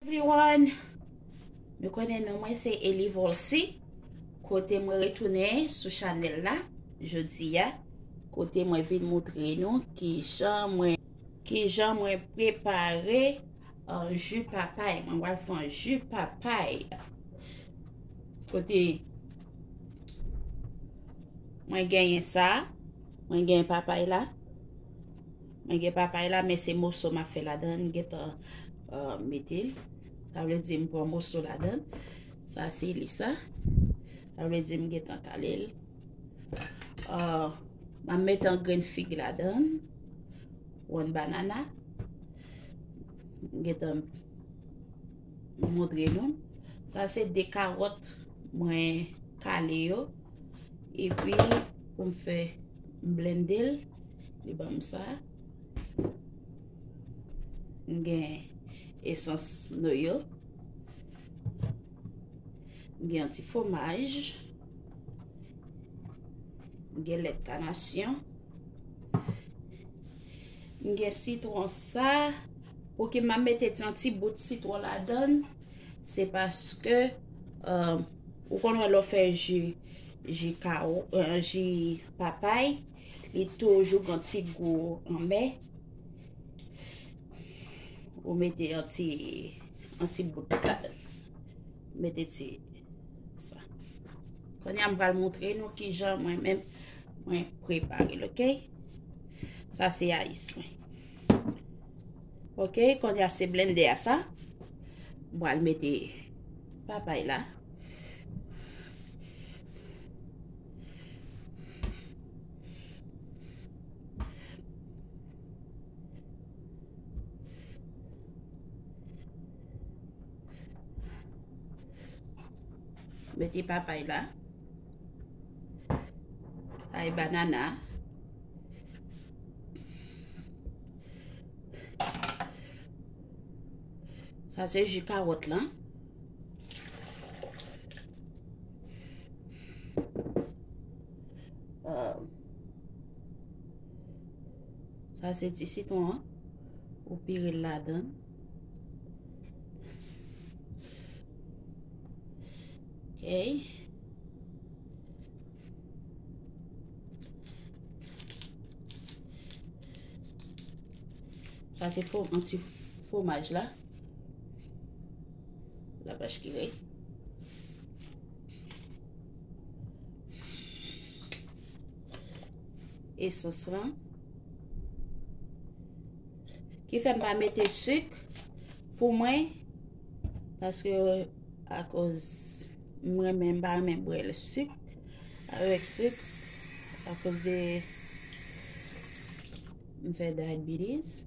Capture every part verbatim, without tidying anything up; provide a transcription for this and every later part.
Everyone, nou konnen non mwen se Eli Volcy, kote mwen retounen sou chanèl la jodi a, kote mwen vin montre nou kijan mwen, kijan mwen prepare, uh, ji papay. Mwen pral fè yon ji papay. Kote mwen genyen sa, mwen genyen papay la. Mwen gen papay la, men se moso m ap fè ladan l, m gentan, uh, mete l. Sa vle di m pran moso ladan l. Sa se li sa. Sa vle di m gentan kale l. Uh, m ap mete yon grenn fig ladan l. One banana. M gentan montre nou. Sa se de kawòt mwen kale yo. Epi pou m fè, m blende l, li ban m sa. M gen esans noyo. M gen yon ti fwomaj. M gen lèt kanasyon. M gen sitwon sa. Pouki m ap mete yon ti bout sitwon ladan l? Se paske, euh, ou konn wè lè w fè ji, ji kawo, euh, ji papay, li toujou gen ti gou anmè. Ou mete yon ti, yon ti bout ladan. Mete ti sa. Kounye a m pral montre nou kijan mwen menm mwen prepare l, oke? Sa se ayis mwen. Oke, kounye a se blendè a sa. M pral mete papay la. Mete papay la. Ay banana. Sa se ji kawòt lan. Euh, sa se ti sitwon an. Ou pire l ladan. Ok. Sa se fo-, yon ti fwomaj la. La vach ki rèy. Esans lan. Ki fè m pa mete sik pou mwen, paske akoz m renmen, m pa renmen bwè sik, avèk sik, akoz de m fè diabetes.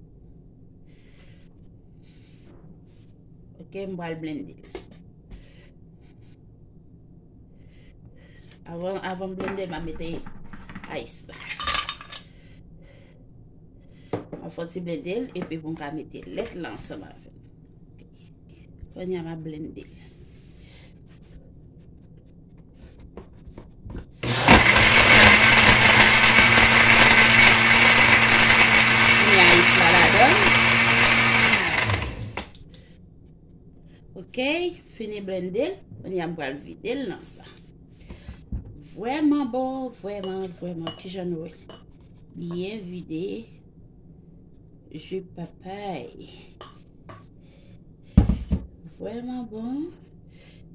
Ok, m pral blende l. Avan, avan m blende l, m a mete ayis la. M a fè ti blende l, epi pou m ka mete lèt la ansanm avè l. Kounye a m a blende l. Kounye a ayis la ladan. Ok, fini blende l. Kounye a m pral vide l nan sa. Vrèman bon, vrèman, vrèman. Kijan nou wè? Byen vide. Ji papay. Vrèman bon.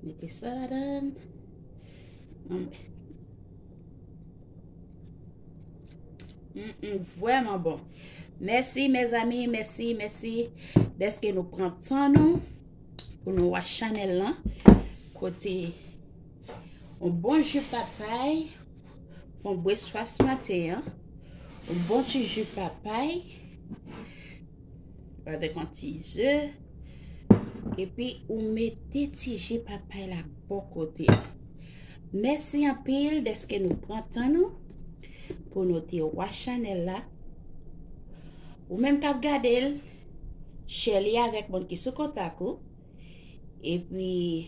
Mete sa ladan. Mm, mm, vrèman bon. Mèsi, mezanmi, mèsi, mèsi dèske nou pran tan nou pou nou wè chanèl lan. Kote yon bon ji papay, fè yon breakfast maten an, yon bon ti ji papay, avèk yon ti ze, epi ou mete ti ji papay la bò kote. Mèsi anpil dèske nou pran tan nou pou nou te wè chanèl la. Ou menm k ap gade l, share li avèk moun ki sou kontak ou. Epi,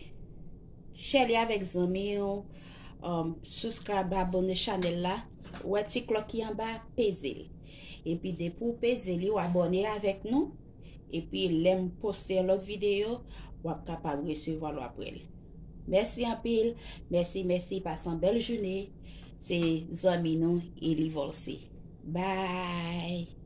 share li avèk zanmi w. Um, subscribe, abòne chanèl la. Ou wè ti klòk ki anba, peze l. Epi, depi w peze li, w abòne avèk nou. Epi lè m poste yon lòt videyo, w ap kapab resevwa l, w ap wè l. Mèsi anpil. Mèsi, mèsi. Pase yon bèl jounen. Se zanmi nou, Eli Volcy. Bye.